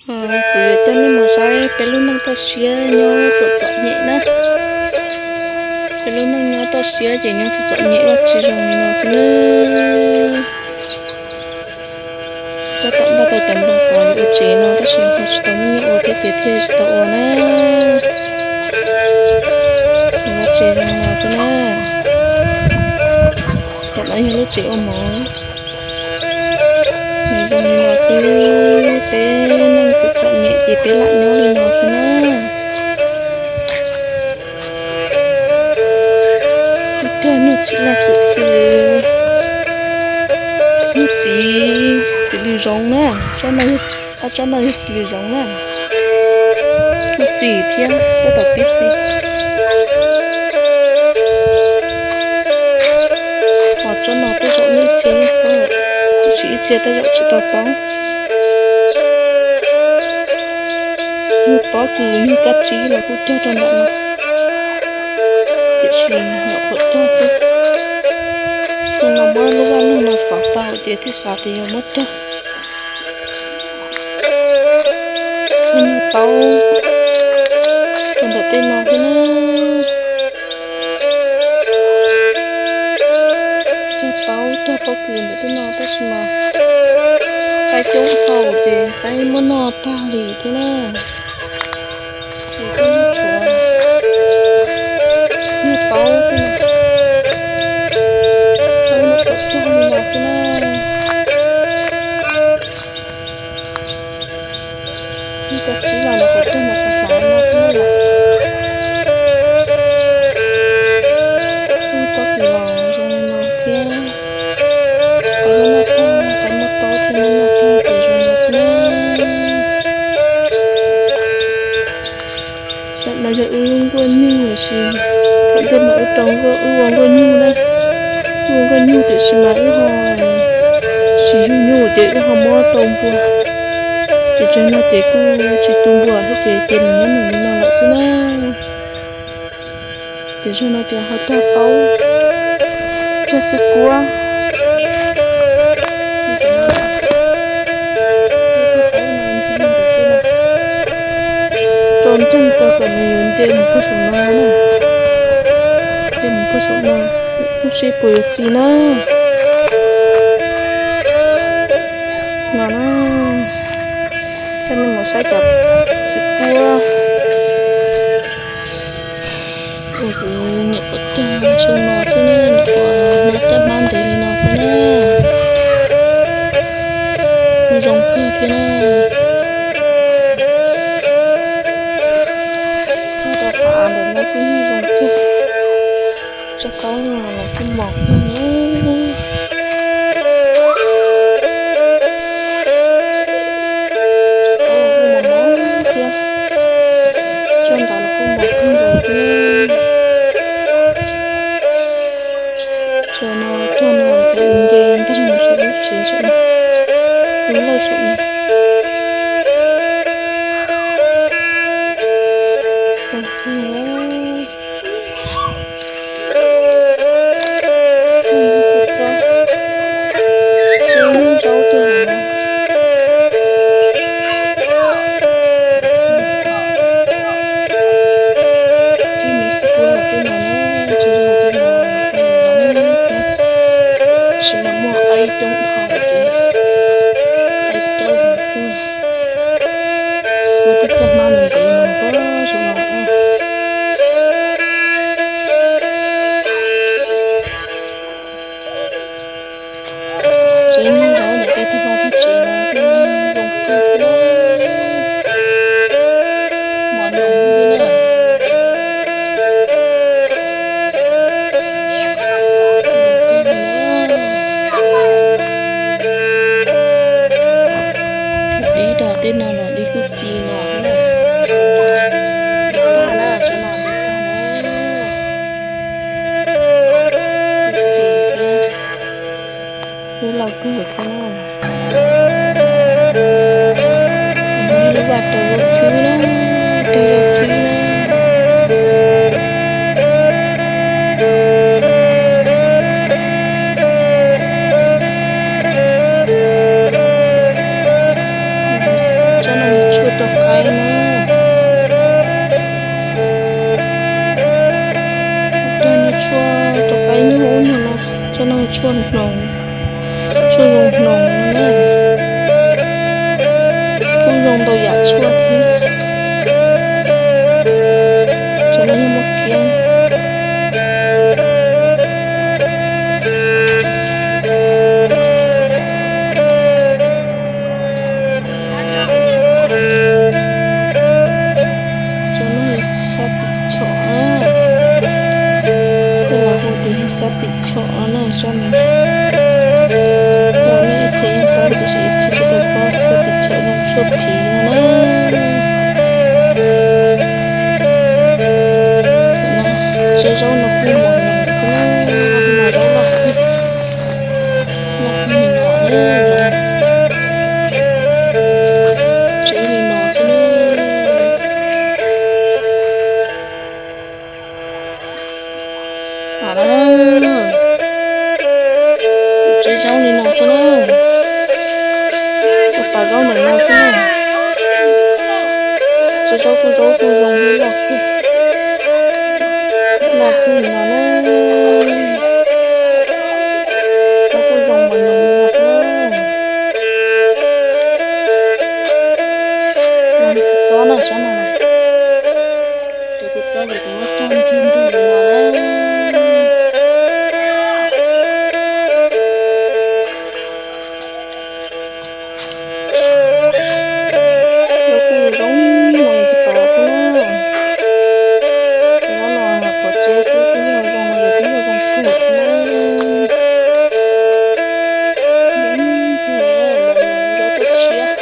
Kuv yuav coj nej mus saib peb lub neej toj siab nyob txom txom nyem na. Peb lub neej nyob toj siab ces nyob txom txom nyem ua tsis zoo li no xwb na. Tab tom npaj tau cov nplooj tod ua tsev no tab sis ho tsis tau muaj nyiaj ua thiab ces thiaj tsis tau ua na. Ua tsev zoo no xwb na. Tom no yog lub tsev ua mov. Nws zoo li no xwb, peb neej txom txom nyem ces peb lam nyob li no xwb na. Ib tug niag txiv laj txim xwb, niag txiv, txiv lws zoov na, tsob no, ob tsob no yog txiv lws zoov na. Kuj txi thiab tab tom pib txi. Ho tsob no tej zaum ib txhia paub, tab sis ib txhia tej zaum tsis tau paub. Nyuag pob kws nyuag kab tsib los kuj cog rau ntawm no, tiam sis nyuam qhuav cog xwb. Tus no muab lub vaj loog no xov tau ces thiaj xav tias yuav muab cog. Nyuag taub rau ntawm tej no thiab na. Cog taub cog pob kws ntawm tej no tab sis mas qaib coob dhau ces qaib muab noj tag li thiab na. Ces kuj tshuav nyuag taub tej no, taub no kuj cog li no xwb na. Ib co txiv los los kuj cog nram qhov hlav no xwb na yom. Ib co txiv los zoo li no thiab. Qhov no noj tag, qhov no taub thiab no noj tag ces zoo li no xwb na. Ntawm no yog wb lub nkuaj nyug los sis thaum ntej mas wb rau wb ua nkuaj nyug na. Wb ua nkuaj nyug tiam sis mas wb ho tsis yug nyuj ces wb ho muab rau npua. Ces tsawg no ces kuj tsis tu npua thiab ces cia nws nyob nws li no lawm xwb na. Ces zaum no ces ho cog taub, cog xwb kuab. Rau ntseeg tau kom nws yuav nce mus puag saum no na. Nce mus puag saum no, kuj seb puas yuav txi na. No na, coj nej mus saib cov xwb kuab. Ua kuv nyuam qhuav cog tshaj no xwb na, nyuam qhuav hmab coj hmab ntev li no xwb na. Kuj zoo kawg thiab na. Txog rau qhov av ntawm no kuj yeej zoo kawg. Tsob taub no los kuj mos kawg na. Taub kuj mos mos thiab. Tsob ntawd los kuj mos kawg nkaus thiab. Tsob no cog no ces nce ntag mus saum lub tsev saum no, lub lauj saum no. Tsis mas muaj qaib coob dhau ces qaib coob. Kuv twb cog hmab ntev ntev no pob saum no. Tsev nyob zov ntawm tej tag vaj tag tsev no kuj zoo kawg thiab. Mos nyoos li na. Dib rau tej no los dib kuj txi no na. Dib paj na, tsob no dib paj na. Kuj txi thiab. Lub lauj kawg thiab na. Lub vaj rau zaub txhwb na, rau zaub txhwb na. Tsob no Tsis zaub kuj zaub kuj zoo li loj kawg, loj kawg no na. Zaub kuj zoo mas zoo li loj na. Txob na, txob na. Tus txob ces kuv muab tag nrho ntug no na. Zaub kuj zoo no tsis tau xwb na. Zaub no qhov tsev xwb twb yog zoo, twb yog zoo kawg na. Zaub toj siab.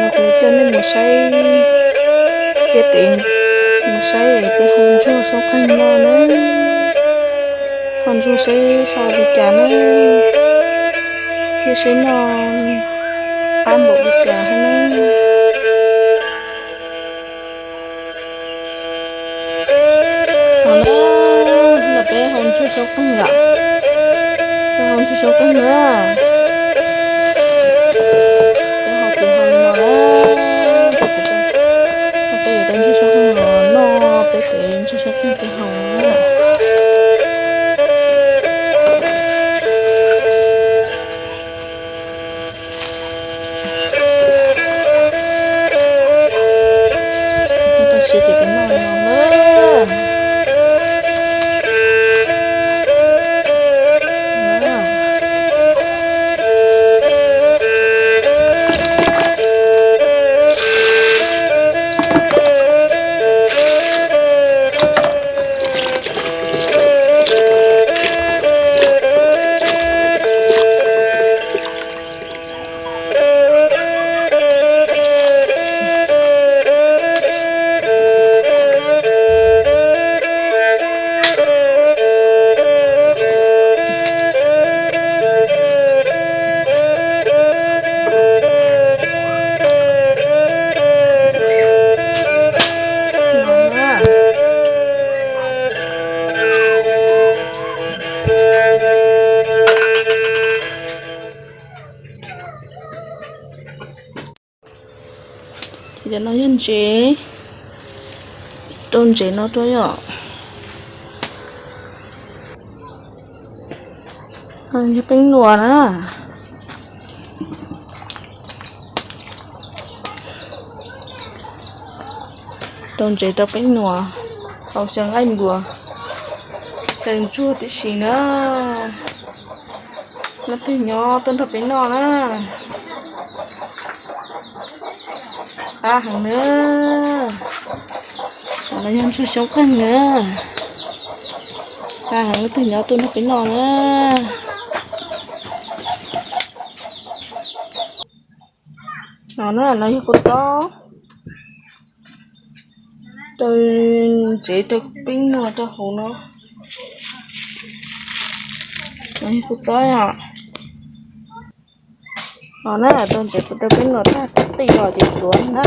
No kuv coj nej mus saib, peb mus saib peb hau ntsuag xyoob qeeg no na. Hau ntsuag saib hau li cas na, thiab saib noj qab npaum li cas thiab na. Hau na, no peb hau ntsuag xyoob qeeg lawm, peb hau ntsuag xyoob qeeg na. Peb hau ces hau li no na, peb yuav tau ntsuag xyoob qeeg los noj peb ces ntsuag xyoob qeeg ces hau na. Tau siav ces peb noj no na. Ces cov no yog ntsev, rau ntsev no rau yom. Yog peeb nuas na. Rau ntsev rau peeb nuas, hau xyaw nqaij npua, xyaw ntsuag tib si na. Leej twg nyob tuaj nrog peb noj na. Qab heev na. Qhov no yog ntsuag xyoob qeeg na. Qab heev, leej twg nyob tuaj nrog peb noj na. No na, no yog kua txob. Rau ntsev rau peeb nuas rau hauv no. No yog kua txob yom. No na, rau ntsev rau peeb nuas tag qij los ces tuav na.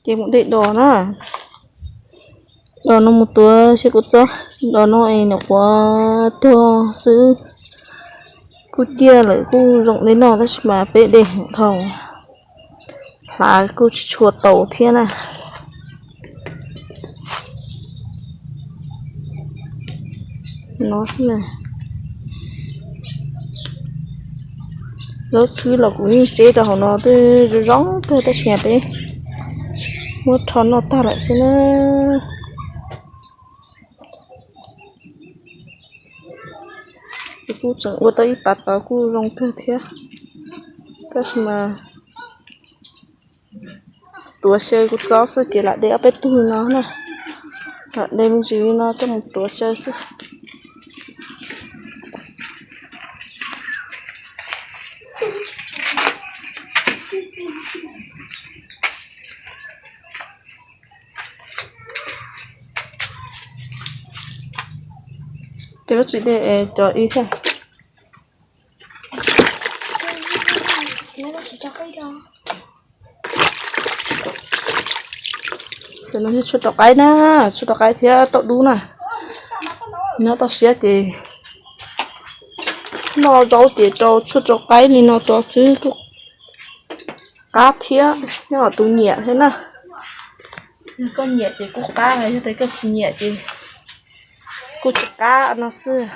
Ces mus de dos na. Dos no mus tuav siab kua txob. Dos no es nyuam qhuav tuag xwb, kuj ciaj lawm kuj zoo de noj tab sis mas peb de heev dhau, hlav kuj tsis tshua tau thiab na. No xwb na. Zaub txhwb los kuv yeej tseb rau hauv no twb zoo zoo kawg tab sis peb muab rho noj tag lawm xwb na. Kuv kuj tseem ua tau ib pas tod kuj zoo kawg thiab, tab sis mas tuav xyaw kuv txob xwb ces lam de ob peb tug no na. Lam de me ntsis li no coj mus tuav xyaw xwb. Ces koj tsis de cov ib thiab. Cov no yog tshuaj rau qaib na, tshuaj rau qaib thiab tauj dub na. Nyob toj siab ces noj zaub ces rau tshuaj rau qaib li no rau xwb kuj qab thiab, nyob tus nyiam thiab na. Yog koj nyiam ces kuj qab, yog tias koj tsis nyiam ces kuj tsis qab no xwb.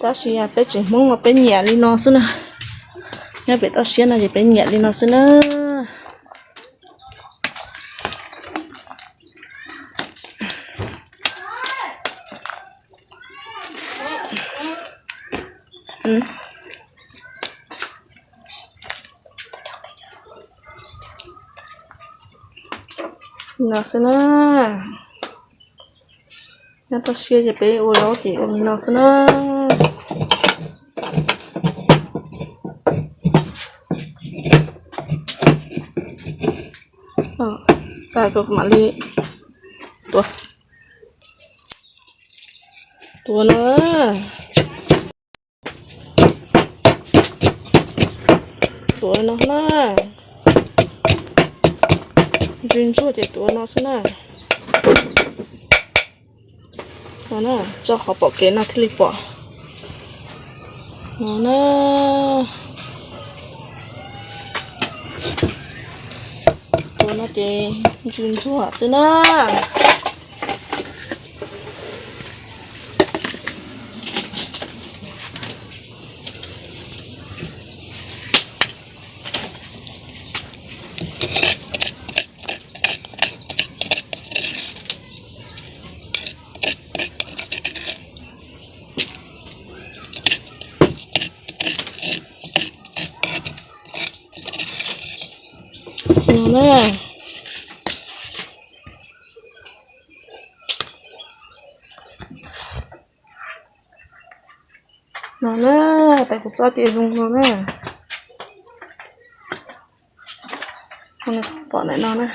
Tab sis peb tseem Hmoob no peb nyiam li no xwb na. Nyob pem toj siab no ces peb nyiam li no xwb na. Li no xwb na. Nyob toj siab ces peb ua zaub ces ua li no xwb na. Txav kom mam li tuav, tuav no, tuav no na. Ntswg ntsuag ces tuav no xwb na. No na, tso qhov pom kev no thiaj li pom. No na, tuav no ces ntswg ntsuag xwb na. No na. No na, tais kuv txob ces zoo no na. Pom ntawm no na.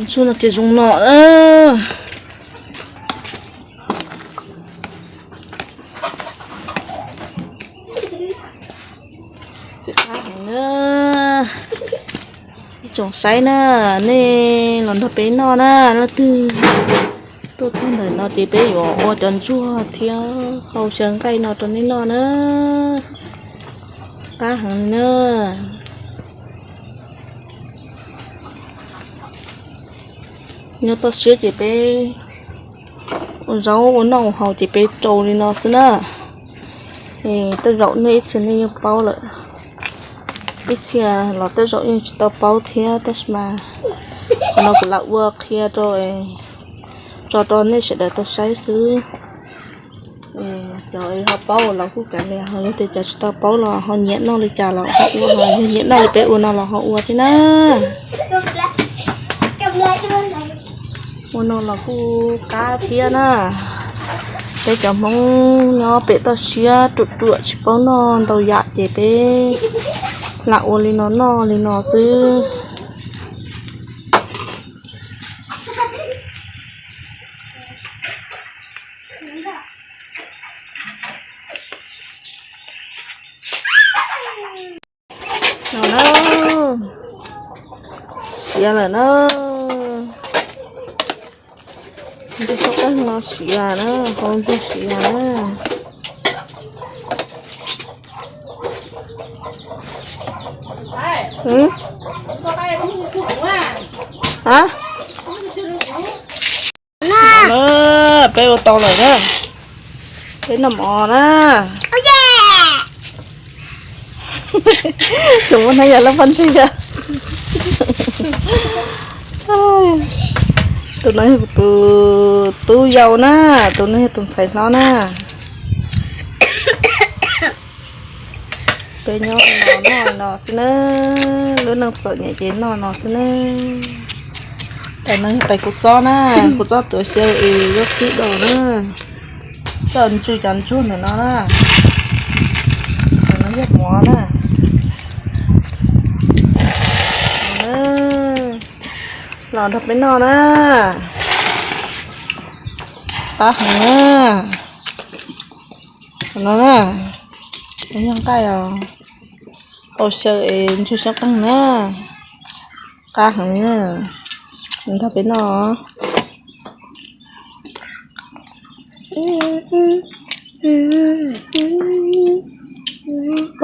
Ntsuag no ces zoo no. Xim qab heev na. Ib tsoom saib na, nej los nrog peb noj na, leej twg tuaj txog ntawm no ces peb yuav ua cov ntsuag thiab hau xyaw nqaij no rau nej noj na. Qab heev na. Nyob toj siab ces peb ua zaub ua noj ua haus ces peb rau li no xwb na. Tej zaum nej ib txhia nej yeej paub lawm, ib txhia los tej zaum yeej tsis tau paub thiab tab sis mas qhov no kuv lam ua qhia rau, tso rau nej sawv daws tau saib xwb. Cov ho paub los kuj kav liam, ho yog tias cov tsis tau paub los ho nyiam noj li cas los ho ua, ho yog nyiam noj li peb ua no los ho ua thiab na. Ua no los kuj qab thiab na. Peb cov Hmoob nyob pem toj siab ruam ruam tsis paub noj ntau yam ces peb lam ua li no noj li no xwb. No na, siav lawm na. Ntsuag xyoob qeeg no siav na, hau ntsuag siav na. Peb ua tau lawm na. Peb noj mov na. Tsis muaj hnab yam loj pob ntseg yom. Tus no yog kuv tus tub yau na, tus no yog tus ntxhais hlob na. Peb nyob no noj no xwb na, lub neej txom nyem ces noj no xwb na. Tais no yog tais kua txob na, kua txob tuav xyaw es yuav txhib dua na. Coj ntsw cov ntsuag ntawm no na. Tais no yog mov na. Los nrog peb noj na. Qab heev na. No na, yog nqaij os, hau xyaw es ntsw xyoob qeeg na. Qab heev na, nrog peb noj.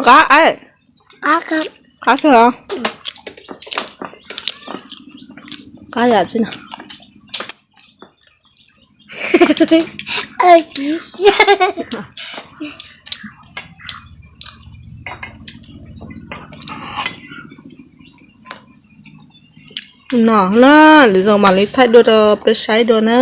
Qab, qab tshaj os. Qab yam tsi na. No na, lwm zaus mam li thaij dua rau peb saib dua na.